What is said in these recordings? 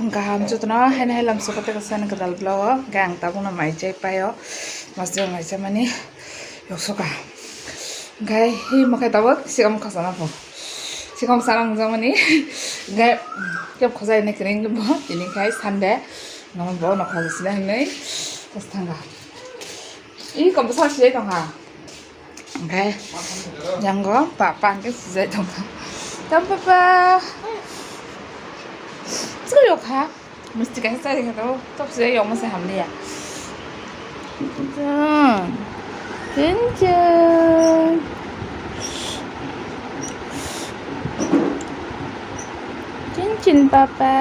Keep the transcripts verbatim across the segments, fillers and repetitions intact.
Kaham jotono haino hai lamsoka tei kaisa ani kwtal vlog o. Hwnkhe ang tabukno mai chai paio. Masjid o mai chamani yoksoka. Hwnkhe himo khe tabuk sikam khosana pho. Sikam sana mungjakmani. Hwnkhe kebo khojai nai kwrwng bo tini khai Sunday. Nono bo nokha sina hinwi khos thanga. Ih, kom bwsa siyai tongkha. Hwnkhe, yango papa hwnkhe sijai tongkha. Tam papa. Chwng yokha. Misti kaisa chari kha to. Top sijai yokma se hamliya. Chwng. Chwng chwng. Chwng chwng papa.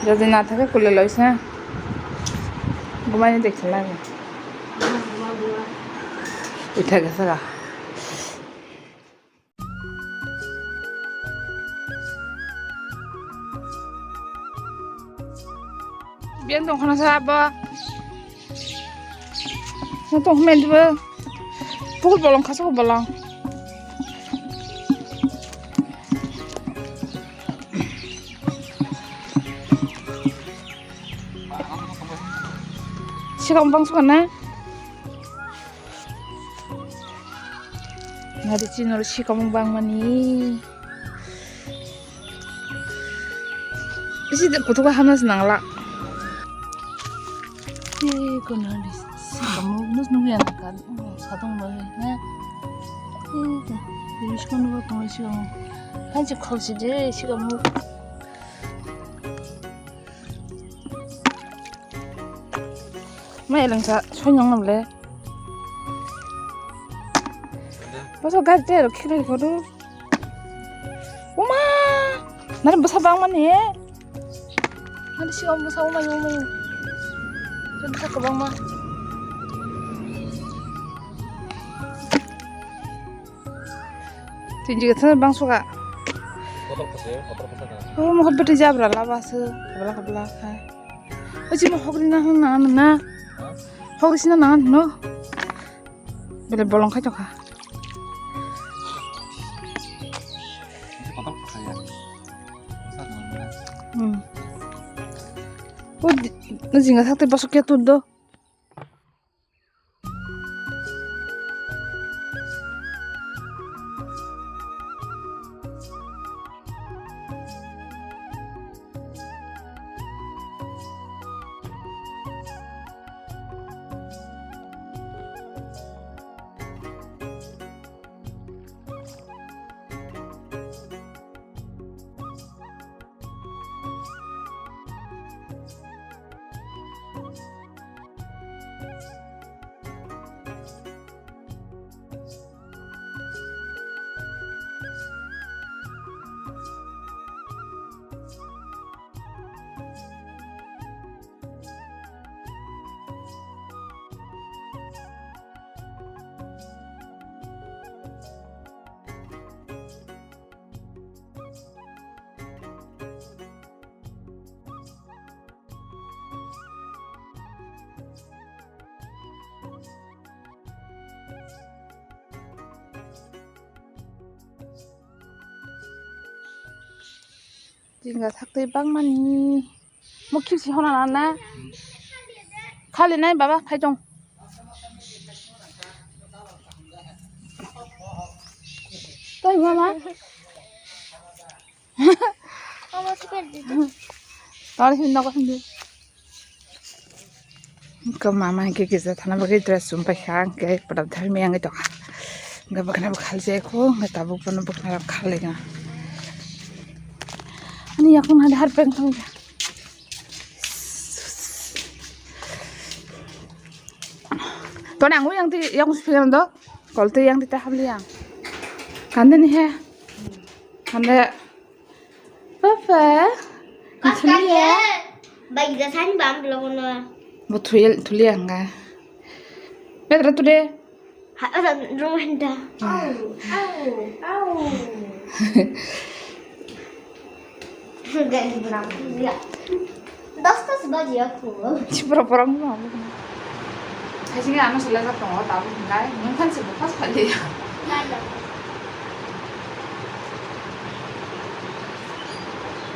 Jadi nathake kulai loisa. Gumani dekhi lagi. Uthai gasa ga. Biang tong khana sa ba. Na tong men ba. Pukul bolong khasa bolong. Sikam bang sukana. Nari chini oro sikam bang mani. Isi kutuka hamna se nangla. Ih, kono di sikam nus nungya nangkan. Sadong bai na. Ih, sikam nungya tong sikam. Hanchi khol si je sikam. Mai eleng sa soinong namle. Boso gari tei rok khilai kodu. Uma! Nari bwsa bang mani. Nari si om bwsa uma uma. Bwsa kwbangma. Tinji gathana bang suka. Kotor kose, kotor kose na. Oh, mo hot beti jabra laba se. Kabla kabla kha. Ochi mo hokri na na na. Hokri sina na no. Bele bolong khai tokha. Kotor kose ya. Hmm. O jinga sakte bosok ya tur do. Jinga sakte bangmani. Mukhi si hona na na. Khali nai baba khai tong. Tei mama. Tor hin nogo hin. Ko mama hingke kisa thana bagwi dress chum paikha, hingke pwdap tharmi wngwi tongkha. Hingke bwkhana bo khaljai kho, hingke tabuk bono bwkhana rok khallaina. Ani yakung hade har peng thangkha. Toni ang yang ti, yang siphiran do, kol ti yang ti ta hamli yang. Kande ni he. Kande. Papa. Kande ni he. Bai ga sani bam lo no. Bo thuli, thuli ang ga. Petra tu de. Ha, ora rumah dah. Au, au, au. Gak dibilang juga. Dos tas baju aku. Cipra porong no. Hai sini anu selesai tong, tahu nggak? Mungkin sih bukas kali ya. Nggak ada.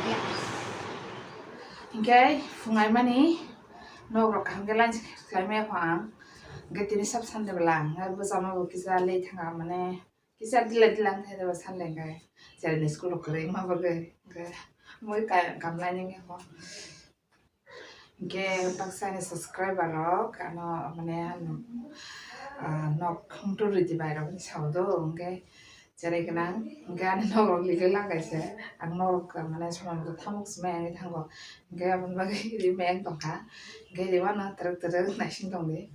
Ya. Hingke phungai mani nok rok kaham khe lunch khlai maya kho ang. Hingke tini sab Sunday bwla ang, hingke bwsa ma bo kisa late thanga mane kisa dila dila wngthai de bo Sunday hingke. Cherni school rok kwrwi ma bagwi hingke mui ka-, kam lainai kho. Hingke baksa ni subscriber rok ano mane ano, ah, nok khungtur ridi bai rok ni sao do hingke. Cherai gwnang, hingke ani nogo ligi lang kaisa. Ang nogo mane soman bo thamuk sumai ani thango. Hingke aboni bagwi rimai ang tongkha. Hingke rimano twrwk twrwk naising tongdi.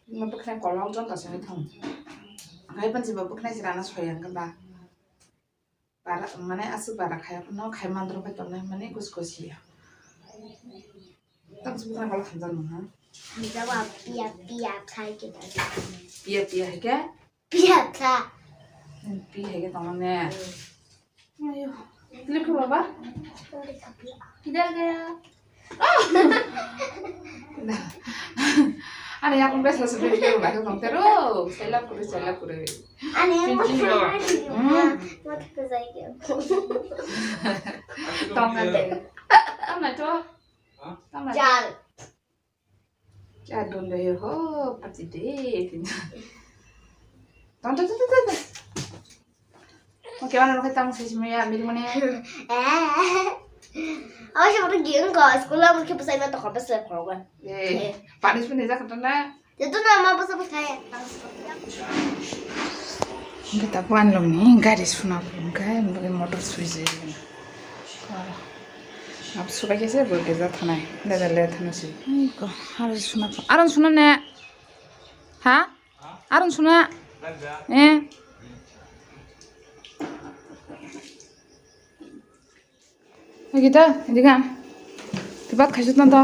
Bwkhwnai kolok jang kasini thang. Haipan jiba bwkhwnai jirana soyang khe ba. Bara, mane aswk bara khai, no khai mandro khai tongnai mane kus kus ya. Tam sibuk na bala khamjak nung ha. Jawab pia pia khai ke ta. Pia pia hai ke? Pia kha. Pia hai ke tong ne. Ayo. Clip ko baba. Kidar gaya? Ada yang pun biasa sudah dia baru nonton terus. Selap kudu selap kudu. Ani yang Cincin pernah lo. Ada. Hmm. Mata ke saya. Tong ande. Tama to. Tama. Jal. Jal don de ho pati de. Tong tong tong tong. Oke, mana lo kita mesti semua ya, ambil mana? Eh. Awas siapa tuh giung kok, sekolah mungkin pesan mata kau pesan kau kan. Eh, panis pun dia kata na. Joto no ama bwsa bwsa ya. Hingke tabuk ani logni gari suna phuru hingke motor sui je. Abo subai khe se bo geza thanai. Dada le thana si. Aro suna ph-, aro suna ne. Ha? Aro suna. Eh. Gita, digan. Tibat khaisut na to.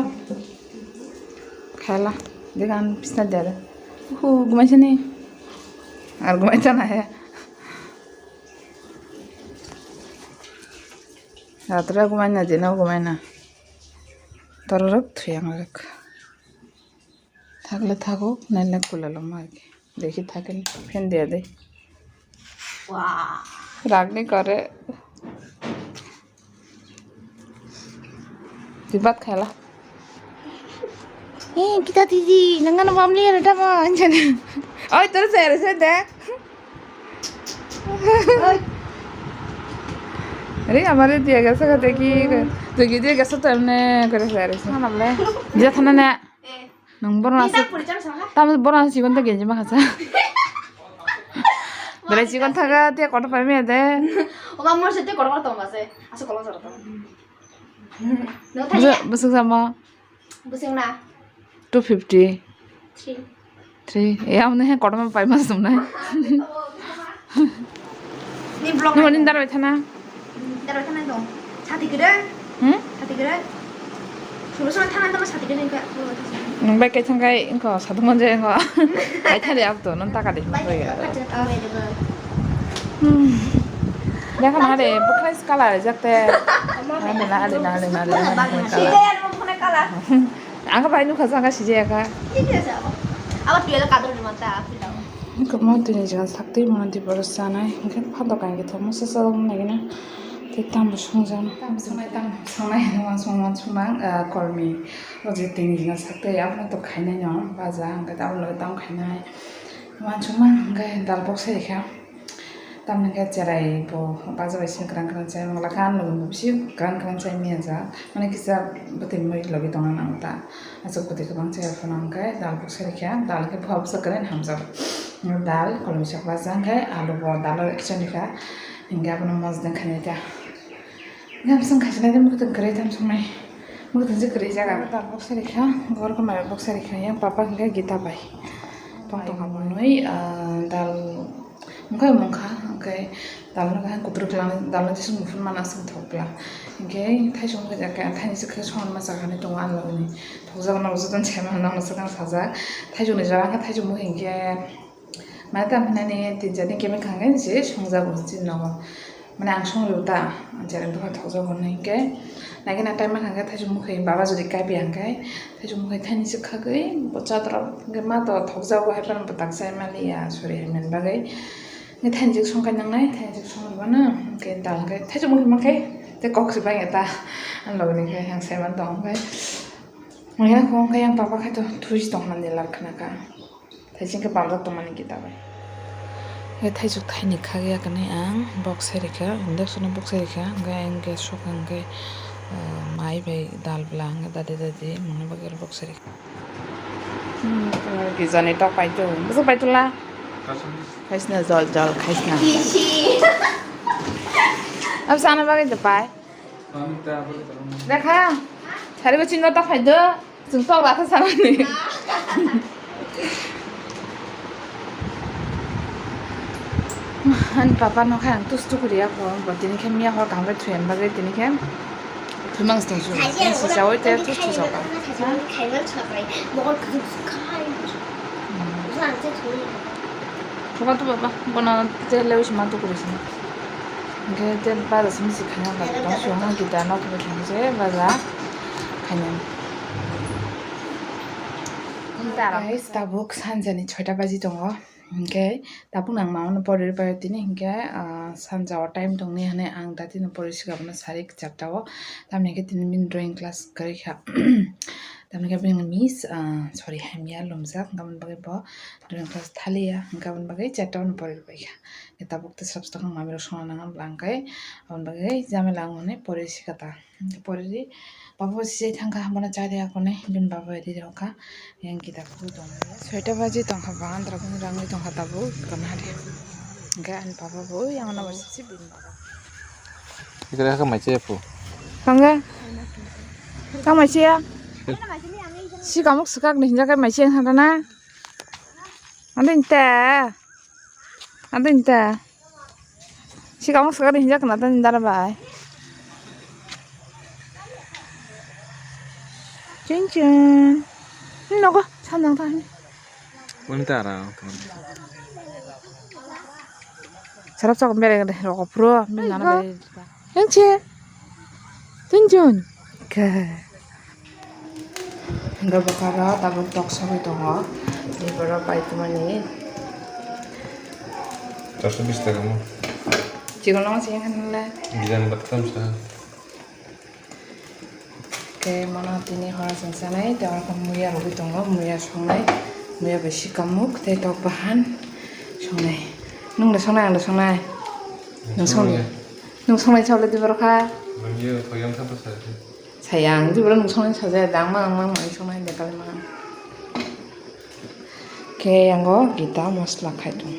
Khaila. Digan pisna dere. Uhu, gumai sini. Ar gumai chana he. Ratra gumai na, dino gumai na. Tororok thuyang rok. Thakle thakuk, naile kulalo ma. Dekhi thakle phen dia de. Wah. Ragni kore. Tibat khaila. Eh, kita tiji, nangano mamli ada dama, anjana. Oi, terus saya rasa deh. Oi. Are, amare dia gasa kate ki, to ki dia gasa to emne kore saya rasa. Mana boleh? Dia thana ne. Eh. Nung borok aswk, tamo borok aswk chikon ta genji ma khacha. Belai chikon thaga, te kotor pai maya de. Oba mor se te kotor kotor tong ba se. Aswk kolok jora tong. No thaya. Bwswk, bwswk sama? Bwswk na? Two fifty. Three. Three. Ya, mane he kotor ma pai ma sum na. Ni vlog. Ni mani dar bai thana. Darbai thana dong. Sati gede. Hmm? Sati gede. Sulu sana thana tama sati gede ka. Nung bai kai thang kai engko satu manja engko. Kai thali ab to non taka de. Bai kai thang kai de. Hmm. Dekha na de bukhai skala jakte. Ande na ande na ande na ande na. Sijaya no bukhai kala. Ang bai nukha jang sijaya ka. Sijaya sa. Awa tuela kadro ni manta apila. Engko mo tini jang sakti mo nanti boros sanai. Engko pha dokan ke thomo sasa nai na. Tei tamo songjakno. Tamo songnai, tamo songnai, uansukmung, uansukmung, ah, kolmi. O je tini jina sak tei, abono to khainai no, baja, hwnkhe tamo logi tamo khainai. Uansukmung, hwnkhe dal boksai kha. Tamni hwnkhe cherai bo baja bai sini kwran kwran chai mangla kha, ani logi bo bisingo kwran kwran chai manya jak. Mane kisa bwtwi mui logi tongna nango ta. Aswk bwtwi kwbang chai phano hwnkhe dal boksai kha, dal khe bwswk kwrwi hamjak. Dal kolomisa baja hwnkhe alu bo dalo kichari kha. Hingke abono mosdeng khainai ta. Hingke bwswng khaisa nai de mwkhwtwng kwrwi tamo songnai. Mwkhwtwng se kwrwi jaga. Dal boksai rikha, borok mai boksai rikha yang papa hingke gita bai. Tong tong abo nui, ah, dal wngkha mungkha, hingke dal no kaham kuturuk lang, dal no jisung muphun mana aswk thok pla. Hingke thaisong khe jakha, thaini se khe songon ma sakani tongo ani logoni. Thokjak no joto ni sema no swkang sajak. Thaisong ni jaga khe thaisong bo hingke. Mane tamo hinani tin char din khe bwkha hwnkhe se songjago chini nogo. Mane ang songribo ta, ang chereng dopha thokjago hinwi hwnkhe. Naikheno time mankha hwnkhe thaichuk mwkhwi baba jodi kaipiya hwnkhe thaichuk mwkhwi thaini swk khagwi bo chadrao hwnkhe ma to thokjago hai phano bwtak chai maliya sori hai mani bagwi. Thainjik songkha nangnai, thainjik songkha bana, hwnkhe dal hwnkhe thainjik mungkhe mankhe tei kok se bangya ta. Ang logni khe ang saiman tong hwnkhe. Maya kho hwnkhe yang papa khaito thuis tongmani lar khna ka. Thaising khe pamjak tongmani kita bai. Hwnkhe thaisuk thaini khagya kani ang bok sai rikha, induction o bok sai rikha, hwnkhe ang gas sokha hwnkhe, ah, mai bai dal bwla hwnkhe dadi dadi mungni bagwi oro bok sai rikha. Hmm, kijani tok paito. Bwswk paito la? Kaisna jol jol kaisna. Abo sana bagwi de pai. Dekha. Sari bo chinno tok paito. Chwng tok rakha sanani. Ani papa no khe ang tustu kwrwi ya kho, bo tini khe miya hor kaham khe thwi ani bagwi tini khe thwi mang se tong su. Tini se chawi te tustu chokha. Buka tu baba, bono te lewi se ma tu kwrwi se. Hingke te baja simi se khaina bagwi tong su, hwnke da nok bai thang se baja khaina. Guys, tabuk sanjani soita baji tongo. Hingke tabuk nang mano pori pai tini hingke, ah, sanja o time tongni hwnwi ang da tini pori siga bono sari charta o. Tamni hingke tini bini drawing class kwrwi kha. Tamni hingke bini miss, ah, sorry, hamya lumjak, hingke aboni bagwi bo drawing class thaliya, hingke aboni bagwi charta o pori pai kha. Tabuk te sab sabo mami rok songna nang bwla hingke aboni bagwi jamila wngmani pori sika ta. Pori ri baba bo sijai thang kha, bono cha ri ya kone, bini baba ri rw kha, yang kita khu tong. Soita baji tong kha ba, andra bini rang ri tong kha tabuk, kono hari. Hingke ani baba bo yang na bo si bini baba. Ikra kha mai che phu. Tang ga? Tang mai che ya? Si kamuk swkak ni hinja kai mai che yang thang na? Ande inte. Ado inta. Si kamu sekali hinjak na tan dara bai. Chin chin. Ini nogo sanang tan. Wani tara. Sarap sok mere de roko pro min nana bai. Yang che. Tinjon. Ke. Hingke bokaro tabuk tok sogwi tongo. Tei borok bai tongmani. Charsho bish taka mo. Chikon longo siyang hanle. Bijan baktam sa. Ke mano tini hora chwng chanai, tei oro muya rwgwi tongo, muya songnai, muya bai sikamuk tei tok bahan songnai. Nwng da songnai, ang da songnai? Nwng songnai. Nwng songnai chole di borok kha? Nangyo koyang kha bwsa khe. Saya ang di borok nwng songnai sajaya da, ang ma, ang ma, ang ma, ang songnai de kali ma. Khe yango gita mosla khai tong.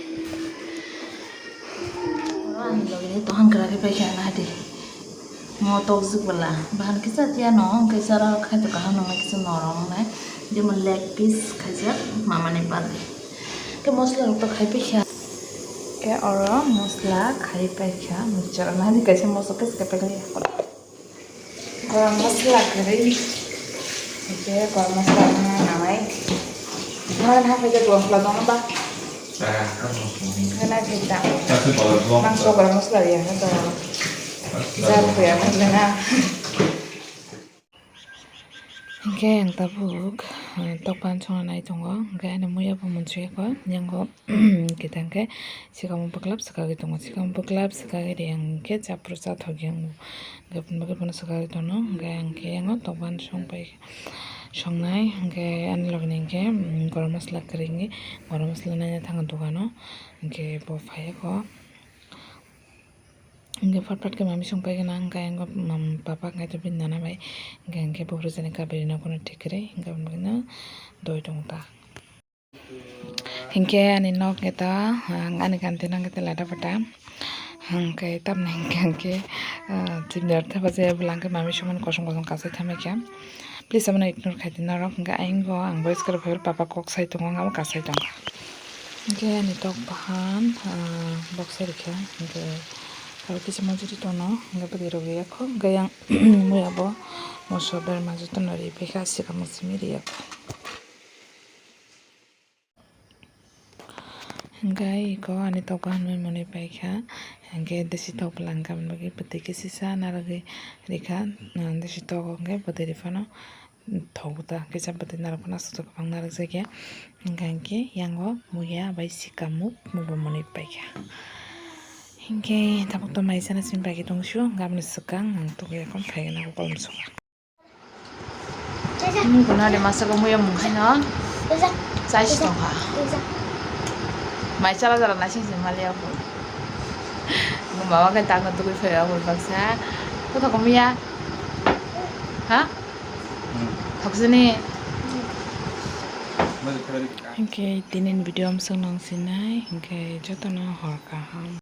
Ani logi ni tohan kra khe pai kha na di. Mo tok zik bwla. Bahan kisa tiya no, hwnkhe sara khai to kaham nang kisa norom nai. Jemon leg piece khaijak mamani bagwi. Khe mosla rok to khai pai kha. Khe oro mosla khai pai kha. Mixture nai di kaisa mosla khe khai pai kha. Garam masala kwrwi. Hingke garam masala wngna nanai. Nang ha khe garam masala dong ba? Nang khe ta. Nang so garam masala ya ha to. Jar ko ya na na. Hingke ang tabuk, eh, tok pan songna nai tongo. Hingke ani muya bo monsu ya ko. Yango Hwnkhe tang khe sikamo bwklap swkagwi tongo, sikamo bwklap swkagwi riyang khe chaphuru chathokya wngo. Hwnkhe aboni bagwi bono swkagwi tono, hwnkhe ang khe yango tokban songpai, songnai, hwnkhe ani logini hwnkhe, mm, gorom masala kwrwi wngwi, gorom masala naina thango dogano, hwnkhe bo phaiya kho. Hwnkhe phat phat khe mami songpai gana, hwnkhe ang khe, mm, papa hwnkhe bini nana bai, hwnkhe ang khe buphuru jani kabiri nokno thik kwrwi, hwnkhe aboni bagwino doi tongo ta. Hinkhe ani nok eta, ang ani kanti nang khe lada pata. Hinkhe tamni hinkhe, hinkhe, ah, chini orthe bajai bwla hinkhe mami songmani kosom kosom kasai thamai kha. Please abono ignore khai di norok. Hinkhe ayang go ang voice call phai papa kok sai tongo, ang abo kasai tongo. Hinkhe ani tok bahan, ah, bok sai rikha. Hinkhe aro kisa mojori tono, hinkhe bwdwi rok riyakho. Hinkhe yang mui abo moso berma jotono ri phaikha, sikamo simi riyakho. Hingke iko ani tok bahan mui mwnwi paikha, hingke desi tok bwla hingka hwnba khe bwtwi khe sisa narwgwi rikha, desi tok hingke bwtwi rifano Thogo ta, kisa bwtwi narwkna aswk kwbang narwkjakya. Hwnkhe hwnkhe yango muya bai sikamuk, mukbo mwnwi paikha. Hwnkhe tabuk to mai chana simi paikhe tongsu, gabni swkang ang tugwi phaikhana kolom suka. Nini guna de masa ko muya mung khaino. Chai si tongkha. Mai chala jala naising sing maliya ko. Mama khe tangno tugwi phaiya ko baksa. Kotha ko muya? Ha? Thoksini. Hwnkhe tinin video amswk nang sinai, hwnkhe jotono hor kaham.